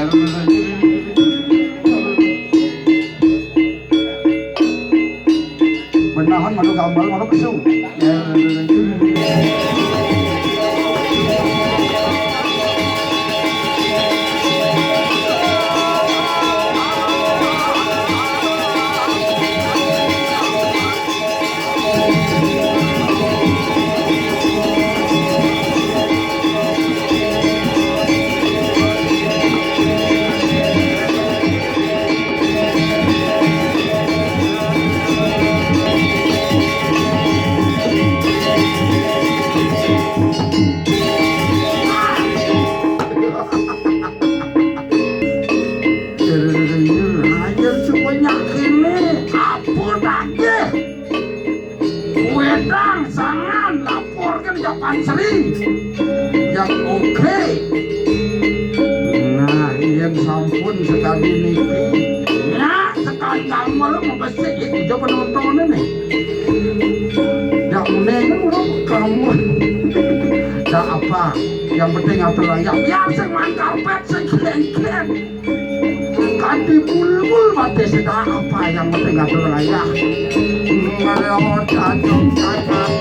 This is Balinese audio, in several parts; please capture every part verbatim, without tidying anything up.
Benahan madu gambal, madu kesu. Ayo, semuanya ini apa lagi? Wedang, sangan, laporkan ka Pansri. Yang oke. Nah, yen sampun sekali niki. Nah, sekali kamu lu mau besik iki, coba nonton ini. Yang meneng kamu. Ndak apa, yang penting atur ya. Biar sing main karpet, sing klen-klen. Kanthi bulbul mati sida apa yang penting atur layah. Ngelewat kacung cacak.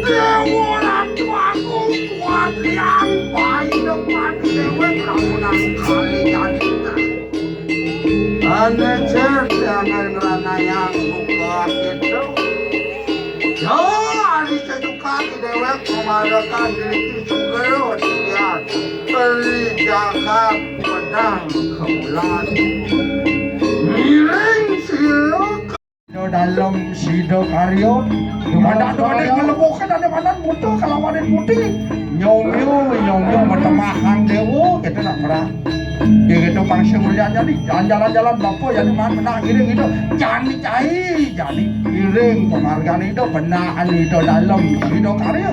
Dewa Ratu Agung kuat liang bayi depan dewek lamunan kali jadi. Ane cek jangan ranayang buka itu. Yo, ari sejuka di dewek pemadakan diri sugero sekian. Beli jagat pedang kebulan. Miring siluk. Sida dalem, sida karya. Dumadak, dumadak, ngelemuhke dane madan buta kalawaning putih. Nyomyo, nyomyo, matemahan dewa, kita nak merah. Ya gitu, pangsa mulia jadi, jalan-jalan, jalan, bapa, jadi man, menah, iring, itu, jani cai, jani, iring, penghargaan itu, benahan itu, dalem, sida karya.